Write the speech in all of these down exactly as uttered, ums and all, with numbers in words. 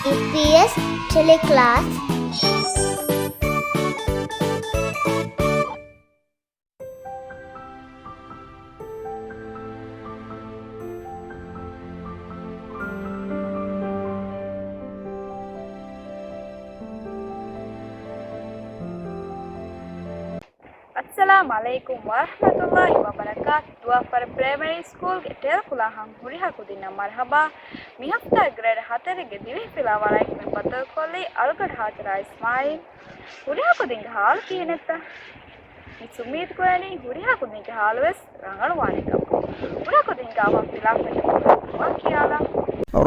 އީޕީއެސް ޓެލެކްލާސް. އައްސަލާމް ޢަލައިކުމް ވަރަޙްމަތުﷲ ވަބަރަކާތު. ދުވާފަރު ޕްރައިމަރީ ސްކޫލްގެ ޓެލެކްލާހަށް ހުރިހާ ކުދިންނަށް މަރްޙަބާ. މި ހަފްތާ ގްރޭޑް ހަތަރެއްގެ ދިވެހި ފިލާވަޅަކަށް މި ބައްދަލުކޮށްލީ އަޅުގަނޑު ހާޖަރާ އިސްމާޢީލް. ހުރިހާ ކުދިންގެ ހާލު ކިހިނެއްތަ؟ މި އުއްމީދު ކުރަނީ ހުރިހާ ކުދިންގެ ހާލުވެސް ރަނގަޅުވާނެ ކަމަށް. ހުރިހާ ކުދިން ގާވާ ފިލާފަތި ކުރަން ދުޢާ ކިޔާލާ.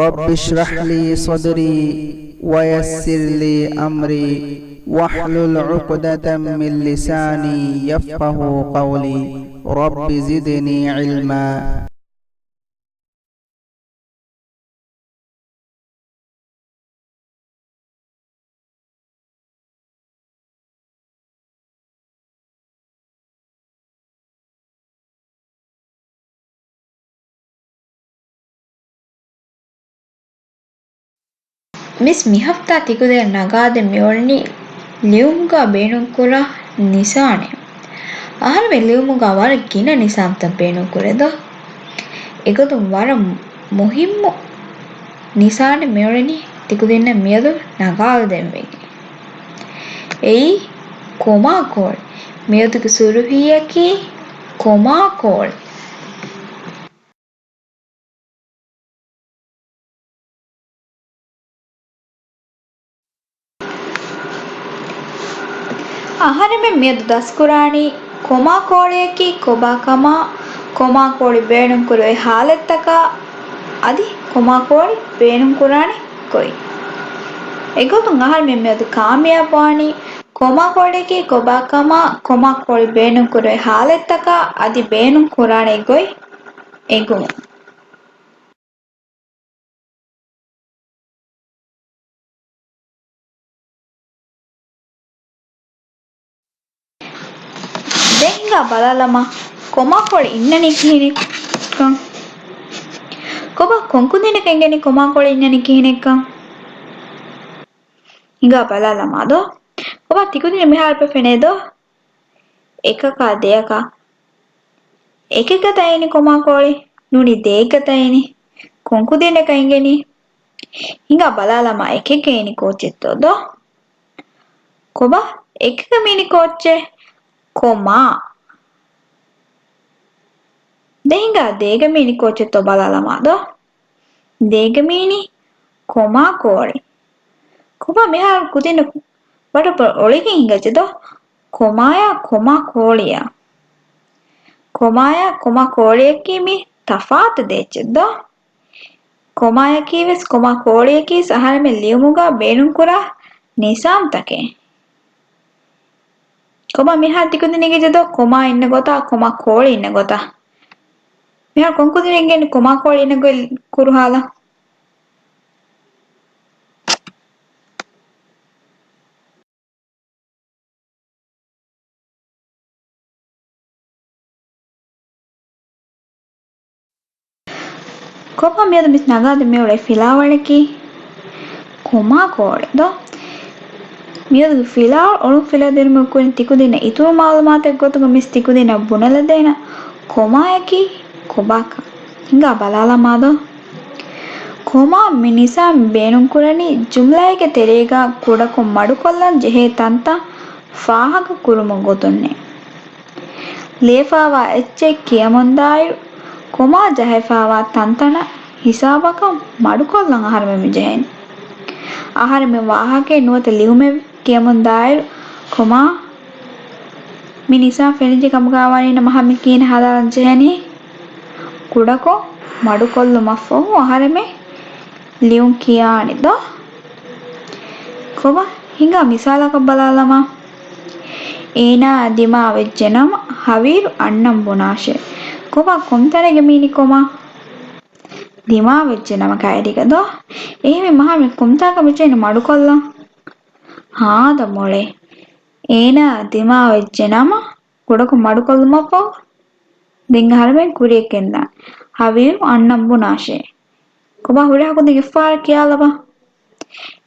رب اشرح لي صدري ويسر لي أمري واحلل عقدة من لساني يفقهوا قولي. رب زدني علما. މިސް މި ހަފްތާ ތިކުދިން ނަގާދެން މިއުޅެނީ ލިޔުމުގަ ބޭނުންކުރާ ނިސާނެއް. އަހަރެމެން ލިޔުމުގަ ވަރަށް ގިނަ ނިސާންތައް ބޭނުންކުރޭ ދޯ؟ އެގޮތުން ވަރަށް މުހިއްމު ނިސާނެއް މިއުޅެނީ ތިކުދިންނަށް މިއަދު ނަގާލަދެންވެގެން. އެއީ ކޮމާ ކޯޅި. މިއަދުގެ ސުރުޚީއަކީ ކޮމާ ކޯޅި. އަހަރެމެން މިއަދު ދަސްކުރާނީ ކޮމާ ކޯޅިއަކީ ކޮބާ ކަމާ، ކޮމާ ކޯޅި ބޭނުންކުރެވޭ ހާލަތްތަކާ، އަދި ކޮމާ ކޯޅި ބޭނުންކުރާނެ ގޮތް. އެގޮތުން އަހަރެމެން މިއަދު ކާމިޔާބުވާނީ ކޮމާ ކޯޅިއަކީ ކޮބާ ކަމާ، ކޮމާ ކޯޅި ބޭނުންކުރެވޭ ހާލަތްތަކާ، އަދި ބޭނުންކުރާނެ ގޮތް އެނގުމުން. ދެން ހިނގާ ބަލާލަމާ، ކޮމާ ކޯޅި އިންނަނީ ކިހިނެއްކަން. ކޮބާ ކޮން ކުދިންނަކަށް އެނގެނީ ކޮމާ ކޯޅި އިންނަނީ ކިހިނެއްކަން. ހިނގާ ބަލާލަމާ ދޯ. ކޮބާ ތިކުދިން މިހާރު ފެނޭ ދޯ؟ އެކަކާ ދެއަކާ. އެކެއްގަތަ އިނީ ކޮމާ ކޯޅި؟ ނޫނީ ދޭއްގަތަ އިނީ؟ ކޮން ކުދިންނަކަށް އެނގެނީ؟ ހިނގާ ބަލާލަމާ އެކެއްގަ އިނީ ކޯއްޗެއްތޯ ދޯ؟ ކޮބާ އެކެއްގަ މިއިނީ ކޯއްޗެއް؟ ކޮމާ. ދެން ހިނގާ ދޭގަ މިއިނީ ކޯއްޗެއްތޯ ބަލާލަމާ ދޯ؟ ދޭގަ މިއިނީ ކޮމާ ކޯޅި. ކޮބާ މިހާރު ކުދިންނަށް ވަރަށް ބޮޑަށް އޮޅިގެން ހިނގައްޖެ ދޯ؟ ކޮމާޔާ ކޮމާ ކޯޅިޔާ. ކޮމާޔާ ކޮމާ ކޯޅިއަކީ މީ ތަފާތު ދޭއްޗެއް ދޯ؟ ކޮމާޔަކީ ވެސް ކޮމާ ކޯޅިއަކީ ވެސް އަހަރެމެން ލިޔުމުގަ ބޭނުންކުރާ ނިސާންތަކެއް. ކޮބާ މިހާރު ތިކުދިން އެނގިއްޖެ ދޯ ކޮމާ އިންނަ ގޮތާ، ކޮމާ ކޯޅި އިންނަ ގޮތާ؟ މިހާރު ކޮން ކުދިން އެނގެނީ ކޮމާ ކޯޅި އިންނަ ގޮތް ކުރު ހާލަށް؟ ކޮބާ މިއަދު މިސް ނަގާދެ މިއުޅޭ ފިލާވަޅަކީ ކޮމާ ކޯޅި ދޯ؟ މިއަދު ފިލާވަޅު އޮޅުން ފިލައިދިނުމުގެ ކުރިން ތިކުދިންނަށް އިތުރު މައުލޫމާތެއް ގޮތުގަ މިސް ތިކުދިންނަށް ބުނެލަދޭނަ ކޮމާޔަކީ ކޮބާކަން. ހިނގާ ބަލާލަމާ ދޯ؟ ކޮމާ މި ނިސާން ބޭނުންކުރަނީ ޖުމްލައެއްގެ ތެރޭގަ ކުޑަކޮށް މަޑުކޮށްލަން ޖެހޭ ތަންތަން ފާހަގަ ކުރުމުގެ ގޮތުންނޭ. ލިޔެފައިވާ އެއްޗެއް ކިޔަމުންދާއިރު، ކޮމާ ޖަހައިފައިވާ ތަންތަނަށް ހިސާބަކަށް މަޑުކޮށްލަން އަހަރެމެން މި ޖެހޭނެ. އަހަރެމެން ވާހަކައެއް ނުވަތަ ލިޔުމެއް ކިޔަމުންދާއިރު، ކޮމާ މި ނިސާން ފެނިއްޖެ ކަމުގައި ވަނީ ނަމަ ހަމަ ކިހިނެއް ހަދާލަން ޖެހެނީ؟ ކުޑަކޮށް މަޑުކޮށްލުމަށްފަހު އަހަރެމެން ލިޔުން ކިޔާނެ ދޯ؟ ކޮބާ ހިނގާ މިސާލަކަށް ބަލާލަމާ. އޭނާ ދިމާވެއްޖެ ނަމަ ހަވީރު އަންނަން ބުނާށޭ. ކޮބާ ކޮންތަނެއްގެ މީނީ ކޮމާ؟ ދިމާވެއްޖެ ނަމަ ކައިރީގަ ދޯ؟ އެހެންވީމަ އަހަރެމެން ކޮންތާކަށް މިޖެހެނީ މަޑުކޮށްލަން؟ ހާދަ މޮޅޭ. އޭނާ ދިމާވެއްޖެ ނަމަ ކުޑަކޮށް މަޑުކޮށްލުމަށްފަހު ދެން އަހަރެމެން ކުރިއަށް ގެންދާނެ. ހަވީރު އަންނަން ބުނާށޭ. ކޮބާ ހުރިހާ ކުދިން އެއްފަހަރަށް ކިޔާލަބަ.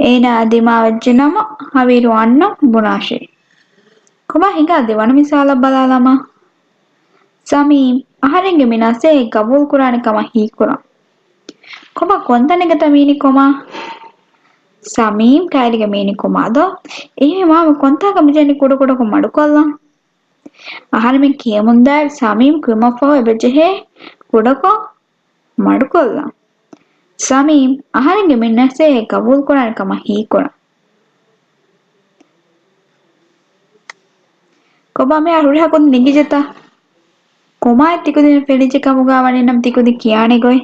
އޭނާ ދިމާވެއްޖެ ނަމަ ހަވީރު އަންނަން ބުނާށޭ. ކޮބާ ހިނގާ ދެވަނަ މިސާލަށް ބަލާލަމާ. ސަމީމް، އަހަރެންގެ މި ނަސޭހަތް ގަބޫލުކުރާނެ ކަމަށް ހީކުރަން. ކޮބާ ކޮންތަނެއްގަތަ މީނި ކޮމާ؟ ސަމީމް ކައިރިގަ މީނި ކޮމާދޯ؟ އެހެން މާމަ ކޮންތާކަށް މިޖެހެނީ ކުޑަކުޑަކޮށް މަޑުކޮށްލަން؟ އަހަރެމެން ކިޔަމުންދާއިރު ސަމީމް ކުރިމަށްފަހު އެބަޖެހޭ ކުޑަކޮށް މަޑުކޮށްލަން. ސަމީމް، އަހަރެންގެ މި ނަސޭހަތް ގަބޫލުކުރާނެ ކަމަށް ހީކުރަން. ކޮބާ މިހާރު ހުރިހާ ކުދިން ނިނގިއްޖެތަ؟ ކޮމާއެއް ތިކުދިންނަށް ފެނިއްޖެ ކަމުގަ ވަނީ ނަމަ ތިކުދިން ކިޔާނެ ގޮތް.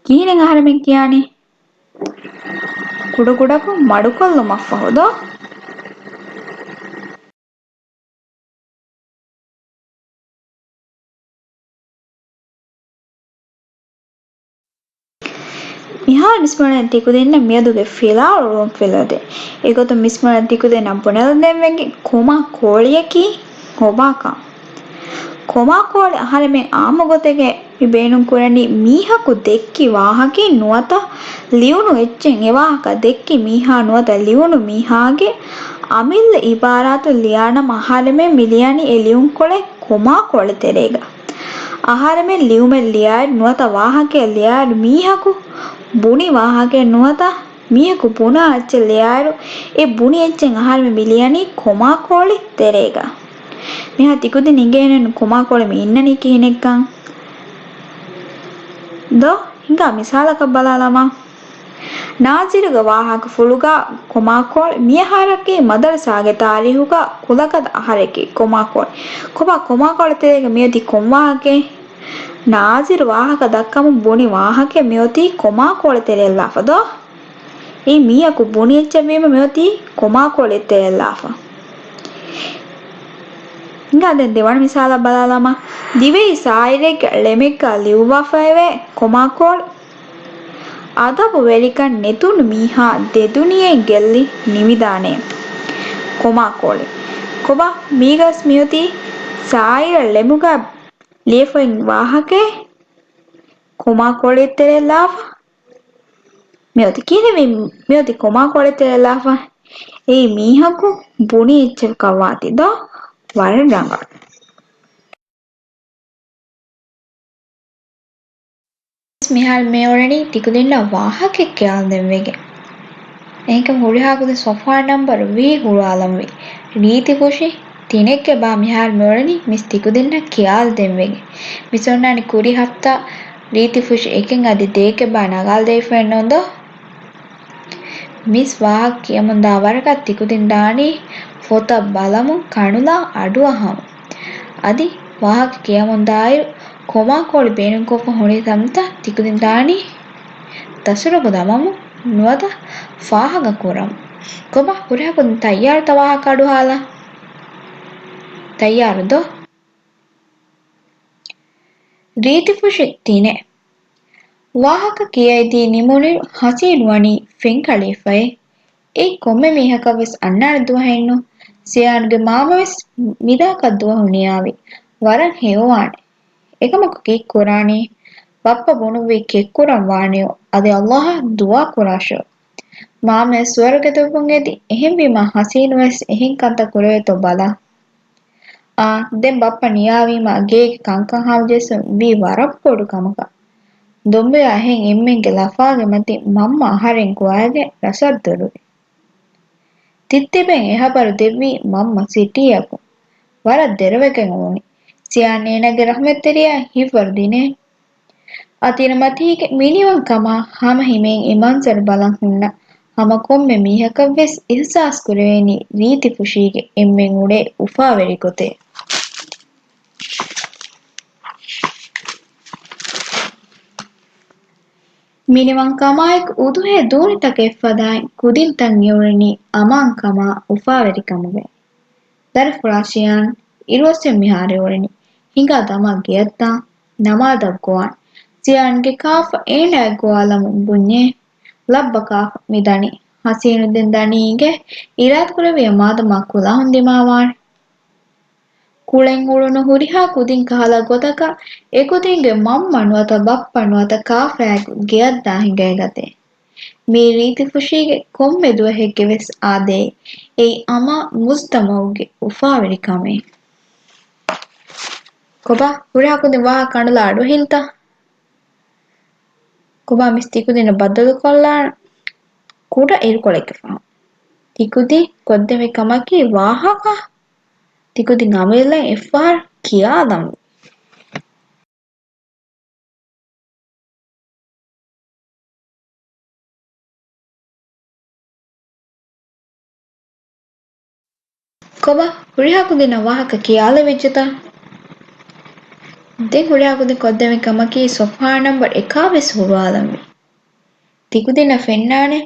ކިހިނެއް އަހަރެމެން ކިޔާނީ؟ ކުޑަކުޑަކޮށް މަޑުކޮށްލުމަށްފަހު ދޯ؟ މިހާރު މިސްމޮޅެން ތިކުދިންނަށް މިއަދުގެ ފިލާވަޅު ރުންފިލަދޭ. އެގޮތުން މިސްމޮޅެން ތިކުދިންނަށް ބުނެލަދޭންވެގެން ކޮމާ ކޯޅިއަކީ ކޮބާކަން. ކޮމާ ކޯޅި އަހަރެމެން އާއްމު ގޮތެއްގައި މި ބޭނުންކުރަނީ މީހަކު ދެއްކި ވާހަކައެއް ނުވަތަ ލިޔުނު އެއްޗެއް. އެ ވާހަކަ ދެއްކި މީހާ ނުވަތަ ލިޔުނު މީހާގެ އަމިއްލަ އިބާރާތު ލިޔާނަމަ އަހަރެމެން މި ލިޔަނީ އެ ލިޔުންކޮޅެއް ކޮމާ ކޯޅި ތެރޭގަ. އަހަރެމެން ލިޔުމެއް ލިޔާއިރު ނުވަތަ ވާހަކައެއް ލިޔާއިރު މީހަކު ބުނި ވާހަކައެއް ނުވަތަ މީހަކު ބުނާ އެއްޗެއް ލިޔާއިރު އެ ބުނި އެއްޗެއް އަހަރެމެން މި ލިޔަނީ ކޮމާ ކޯޅި ތެރޭގަ. މިހާ ތިކުދިން އިނގޭނެ ކޮމާ ކޯޅި މި އިންނަނީ ކިހިނެއްކަން. ދޯ ހިނގާ މިސާލަކަށް ބަލާލަމާ. ނާޒިރުގެ ވާހަކަފުޅުގަ ކޮމާކޯޅި މިއަހަރަކީ މަދަރުސާގެ ތާރީހުގަ ކުލަގަދަ އަހަރެކޭ ކޮމާކޯޅި. ކޮބާ ކޮމާކޯޅި ތެރޭގަ މިއޮތީ ކޮން ވާހަކައެއް؟ ނާޒިރު ވާހަކަ ދައްކަމުން ބުނި ވާހަކައެއް މިއޮތީ ކޮމާކޯޅި ތެރެއަށްލާފަ ދޯ؟ އެއީ މީހަކު ބުނި އެއްޗެއްވީމަ މިއޮތީ ކޮމާކޯޅި ތެރެއަށްލާފަ. ހިނގާ ދެން ދެވަނަ މިސާލަށް ބަލާލަމާ. ދިވެހި ސާއިރެއްގެ ޅެމެއްގަ ލިޔުއްވާފައެވެ. ކޮމާކޯޅި އަދަބުވެރިކަން ނެތުނު މީހާ ދެދުނިޔެއިން ގެއްލި ނިމިދާނެ. ކޮމާކޯޅި. ކޮބާ މީގަސް މިއޮތީ ސާއިރަށް ޅެމުގަ ލިޔެފައި ވާހަކައެއް ކޮމާކޯޅި ތެރެއަށްލާފަ. މިއޮތީ ކިހިނެއް މިއޮތީ ކޮމާކޯޅި ތެރެއަށްލާފަ. އެއީ މީހަކު ބުނި އެއްޗަކަށް ވާތީ ދޯ ވަރަށް ރަނގަޅު. މިހާރު މިއުޅެނީ ތިކުދިންނަށް ވާހަކައެއް ކިޔާލަދޭންވެގެން. އެހެންކަމުން ހުރިހާ ކުދިން ސޮފާ ނަންބަރު ވީ ހުޅުވާލަންވީ. ރީތިފުށި ތިނެއްގެ ބާ މިހާރު މިއުޅެނީ މިސް ތިކުދިންނަށް ކިޔާލަދޭންވެގެން. މިސް އޮންނާނީ ކުރީ ހަފްތާ ރީތިފުށި އެކެއް އަދި ދޭއްގެ ބާ ނަގާލަދެވިފައެއްނު ދޯ؟ މިސް ވާހަކަ ކިޔަމުންދާ ވަރަކަށް ތިކުދިން ދާނީ ފޮތަށް ބަލަމުން ކަނުލާ އަޑުއަހަމުން. އަދި ވާހަކަ ކިޔަމުންދާއިރު ކޮމާކޯޅި ބޭނުންކޮށްފަ ހުންނަ ތަންތަން ތިކުދިން ދާނީ ދަސުރަގު ދަމަމުން ނުވަތަ ފާހަގަ ކުރަމުން. ކޮބާ ހުރިހާ ކުދިން ތައްޔާރުތަ ވާހަކަ އަޑުއަހާލަން؟ ތައްޔާރު ދޯ؟ ރީތިފުށި ތިނެއް. ވާހަކަ ކިޔައިދީ ނިމުނުއިރު ހަސީން ވަނީ ފެންކަޅިފައޭ. އެއީ ކޮންމެ މީހަކަށްވެސް އަންނާނެ ދުވަހެއްނު. ސިޔާންގެ މާމަވެސް މިދާކަށް ދުވަހު ނިޔާވީ. ވަރަށް ހެޔޮވާނެ. އެކަމަކު ކީއް ކުރާނީ؟ ބައްޕަ ބުނުއްވީ ކެއްކުރަން ވާނެޔޯ. އަދި އައްލާހަށް ދުޢާ ކުރާށެވެ. މާމަޔަށް ސުވަރުގެ ދެއްވުން އެދި. އެހެންވީމާ ހަސީނުވެސް އެހެން ކަންތައް ކުރެވޭތޯ ބަލާ. އާ، ދެން ބައްޕަ ނިޔާވީމާ ގޭގެ ކަންކަން ހާމަޖެއްސުން ވީ ވަރަށް ބޮޑު ކަމަކަށް. ދޮންބެއާ އެހެން އެންމެންގެ ލަފާގެ މަތިން މަންމަ އަހަރެން ގޮވާގެ ރަސަށް ދުރުވި. ތިއްތިބެން އެ ހަބަރު ދެއްވީ މަންމަ ސިޓީއަކުން. ވަރަށް ދެރަވެގެން އުޅުނީ. ސިޔާން އޭނާގެ ރަޙްމަތްތެރިޔާ ހިތްވަރު ދިނޭ. އަތިރިމަތީގެ މިނިވަންކަމާ ހަމަ ހިމޭން އެ މަންޒަރު ބަލަން ހުންނަ ހަމަ ކޮންމެ މީހަކަށްވެސް އިޙްސާސް ކުރެވޭނީ ރީތިފުށީގެ އެންމެން އުޅޭ އުފާވެރި ގޮތެއް. މިނިވަންކަމާއެކު އުދުހޭ ދޫނިތަކެއް ފަދައިން ކުދިންތައް އެއުޅެނީ އަމާންކަމާ އުފާވެރިކަމުގައި. ދަރިފުޅާ ޝިޔާން އިރުއޮއްސެން މިހާރު އެއުޅެނީ. ހިނގާ ދަމާ ގެއަށްދާން، ނަމާދަށް ގޮވާން. ޝިޔާންގެ ކާފަ އޭނާއަށް ގޮވާލަމުން ބުންޏޭ. ލައްބަ ކާފަ މި ދަނީ. ހަސީނު ދެން ދަނީ އިނގޭ. އިރާދަކުރެއްވިޔާ މާދަމާ ކުލާހުން ދިމާވާނެ. ކުޅެން އުޅުނު ހުރިހާ ކުދިން ކަހަލަ ގޮތަކަށް އެކުދިންގެ މަންމަ ނުވަތަ ބައްޕަ ނުވަތަ ކާފައާއެކު ގެއަށްދާ ހިނގައިގަތޭ. މީ ރީތިފުށީގެ ކޮންމެ ދުވަހެއްގެ ވެސް އާދައެއް. އެއީ އަމާ މުޖްތަމަޢުގެ އުފާވެރި ކަމެއް. ކޮބާ؟ ހުރިހާ ކުދިން ވާހަކަ ކަނުލާ އަޑުއެހިންތަ؟ ކޮބާ މިސް ތިކުދިންނަށް ބައްދަލުކޮށްލާނަން ކުޑަ އިރުކޮޅެއްގެ ފަހުން. ތިކުދިން ކޮށްދެއްވި ކަމަކީ ވާހަކަ. ތިކުދިން އަމިއްލައަށް އެއްފަހަރު ކިޔާލަންވީ. ކޮބާ؟ ހުރިހާ ކުދިންނަށް ވާހަކަ ކިޔާލެވިއްޖެތަ؟ ދެން ހުރިހާ ކުދިން ކޮށްދެއްވި ކަމަކީ ސޮފްހާ ނަމްބަރު އެކާވެސް ހުޅުވާލަންވީ. ތިކުދިންނަށް ފެންނާނެ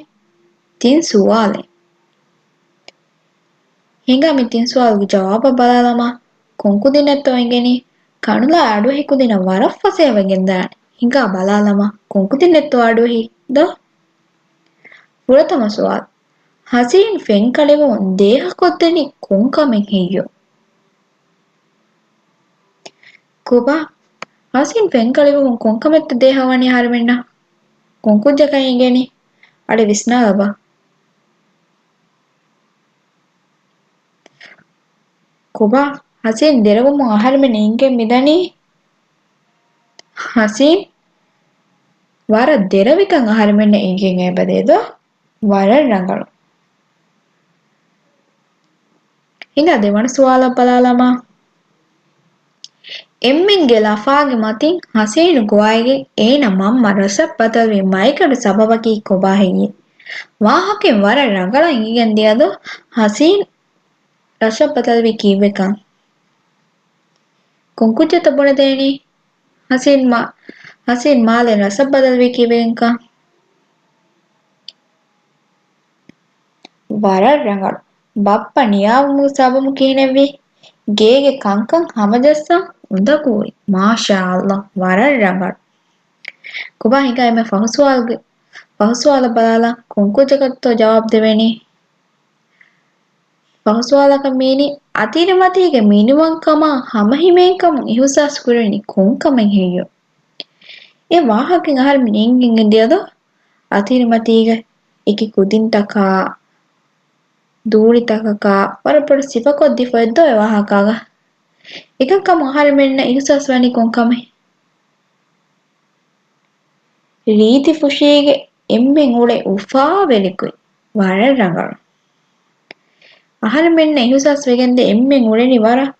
ތިން ސުވާލެއް. ހިނގާ މި ތިން ސުވާލުގެ ޖަވާބަށް ބަލާލަމާ، ކޮންކުދިންނެއްތޯ އެނގެނީ؟ ކަނުލާ އަޑުއެހި ކުދިންނަށް ވަރަށް ފަސޭހަވެގެން ދާނެ. ހިނގާ ބަލާލަމާ، ކޮންކުދިންނެއްތޯ އަޑުއެހީ ދޯ؟ ފުރަތަމަ ސުވާލު، ހަސީން ފެންކަޅިވުމުން ދޭހަކޮށްދެނީ ކޮންކަމެއް ހެއްޔޯ؟ ކޮބާ؟ ހަސީން ފެންކަޅިވުމުން ކޮންކަމެއްތޯ ދޭހަވަނީ އަހަރެމެންނަށް؟ ކޮންކުއްޖަކަށް އެނގެނީ؟ އަޑެއް ވިސްނާލަބަ. ކޮބާ؟ ހަސީން ދެރަވުމުން އަހަރެމެން އެނގެން މިދަނީ؟ ހަސީން ވަރަށް ދެރަވިކަން އަހަރެމެންނަށް އެނގެން އެބަދޭ ދޯ؟ ވަރަށް ރަނގަޅު. ހިނގާ ދެވަނަ ސުވާލަށް ބަލާލަމާ. އެންމެންގެ ލަފާގެ މަތިން ހަސީނު ގޮވައިގެން އޭނަ މަންމަ ރަށަށް ބަދަލުވި މައިގަނޑު ސަބަބަކީ ކޮބާ ހެއްޔޭ؟ ވާހަކައިން ވަރަށް ރަނގަޅަށް އެނގިގެން ދިޔަ ދޯ؟ ހަސީން ރަށަށް ބަދަލުވީ ކީއްވެކަން؟ ކޮންކުއްޖެއްތޯ ބުނެދޭނީ؟ ހަސީން މާ، ހަސީން މާލެ ރަށަށް ބަދަލުވީ ކީއްވެގެންކަން؟ ވަރަށް ރަނގަޅު. ބައްޕަ ނިޔާވުމުގެ ސަބަބުން ކިހިނެއްވީ؟ ގޭގެ ކަންކަން ހަމަޖައްސަން އުނދަގޫވި. މާޝާﷲ، ވަރަށް ރަނގަޅު. ކޮބާ ހިނގާ އެންމެ ފަހު ސުވާލުގެ، ފަހު ސުވާލަށް ބަލާލަ، ކޮންކުއްޖަކަށްތޯ ޖަވާބު ދެވެނީ؟ ފަހު ސުވާލަކަށް މީނީ، އަތިރިމަތީގެ މިނިވަންކަމާ ހަމަހިމޭންކަމުން އިހުސާސް ކުރެވެނީ ކޮންކަމެއް ހެއްޔޯ؟ އެ ވާހަކައިން އަހަރެމެން އެނގިގެން ދިޔަ ދޯ؟ އަތިރިމަތީގަ އެކި ކުދިންތަކާ، ދޫނިތަކަކާ ވަރަށް ބޮޑަށް ސިފަކޮށްދީފަ އޮތް ދޯ އެ ވާހަކާގަ؟ އެކަންކަމުން އަހަރެމެންނަށް އިހުސާސް ވަނީ ކޮންކަމެއް؟ ރީތިފުށީގެ އެންމެން އުޅޭ އުފާވެރި ގޮތް. ވަރަށް ރަނގަޅު. އަހަރެމެންނަށް އިހުސާސް ވެގެންދޭ އެންމެން އުޅެނީ ވަރަށް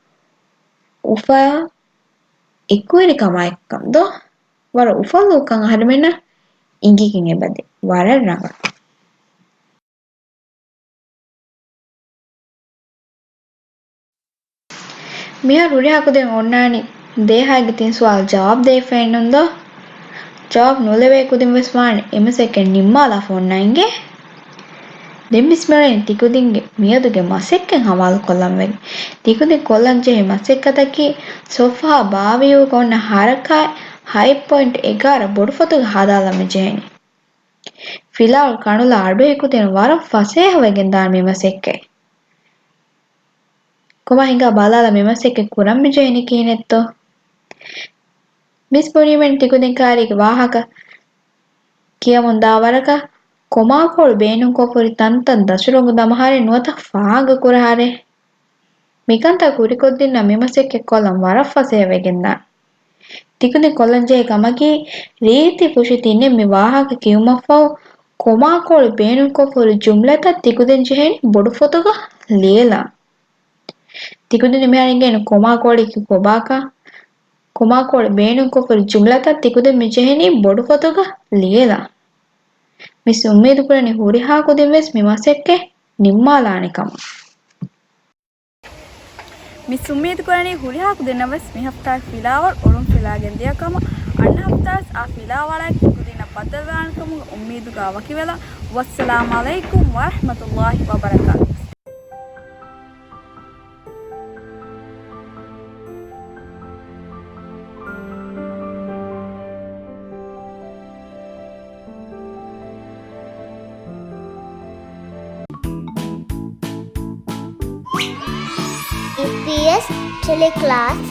އުފާ އެކުވެރިކަމާއެކުކަން ދޯ؟ ވަރަށް އުފަލުވިކަން އަހަރެމެންނަށް އިނގިގެން އެބަދޭ. ވަރަށް ރަނގަޅު. މިހާރު ހުރިހާ ކުދިން އޮންނާނީ ދޭހައިގެ ތިން ސުވާލު ޖަވާބު ދޭފައެއްނުން ދޯ؟ ޖަވާބު ނުލެވޭ ކުދިން ވެސް ވާނެ އެ މަސައްކަތް ނިންމާލާފަ އޮންނަ އިނގޭ. ދެން މިސް މިއުޅެނީ ތިކުދިންގެ މިއަދުގެ މަސައްކަތް ހަވާލުކޮށްލަން ވެގެން. ތިކުދިން ކޮށްލަން ޖެހޭ މަސައްކަތަކީ ސޮފްހާ ބާވީހުގަ އޮންނަ ހަރަކާތް ހަތް ޕޮއިންޓް އެގާރަ ބޮޑު ފޮތުގަ ހަދާލަން މި ޖެހެނީ. ފިލާވަޅު ކަނުލާ އަޑުއެހި ކުދިން ވަރަށް ފަސޭހަވެގެން ދާނެ މި މަސައްކަތް. ކޮބާ ހިނގާ ބަލާލަ މި މަސައްކަތް ކުރަން މި ޖެހެނީ ކިހިނެއްތޯ؟ މިސް ބުނީމެން ތިކުދިން ކާރީގެ ވާހަކަ ކިޔަމުން ދާ ވަރަކަށް ކޮމާކޯޅު ބޭނުންކޮށްފަހުރި ތަންތަން ދަށުރޮނގު ދަމަހާރޭ ނުވަތަ ފާގަ ކުރަހާރޭ. މިކަންތައް ކުރިކޮށްދިންނަ މި މަސައްކަތް ކޮށްލަން ވަރަށް ފަސޭހަވެގެންދާނެ. ތިކުދިން ކޮށްލަންޖެހޭ ކަމަކީ، ރީތި ފުށި ތިނެއް މި ވާހަކަ ކިޔުމަށްފަހު، ކޮމާކޯޅު ބޭނުންކޮށްފަހުރި ޖުމްލަތައް ތިކުދިން ޖެހޭނީ ބޮޑު ފޮތުގަ ލިޔެލާން. ތިކުދިން މިހާރު އިނގޭނެ ކޮމާކޯޅީ ކޮބާކަން، ކޮމާކޯޅު ބޭނުންކޮށްފަހުރި ޖުމްލަތައް ތިކުދިން މި ޖެހެނީ ބޮޑު ފޮތުގަ ލިޔެލާން. މިސް އުއްމީދު ކުރަނީ ހުރިހާ ކުދިން ވެސް މި މަސައްކަތް ނިންމާލާނެ ކަމަށް. މިސް އުއްމީދު ކުރަނީ ހުރިހާ ކުދިންނަށް ވެސް މި ހަފްތާގެ ފިލާވަޅު އޮޅުން ފިލާގެން ދިޔަ ކަމަށް. އަންނަ ހަފްތާ ވެސް އާ ފިލާވަޅާއެކު ކުދިންނަށް ބައްދަލުވާނެ ކަމުގެ އުއްމީދުގަ ވަކިވެލަން. ވައްސަލާމް ޢަލައިކުމް ވަރަޙްމަތުﷲި ވަބަރަކާތުހު. އީޕީއެސް ޓެލެކްލާސް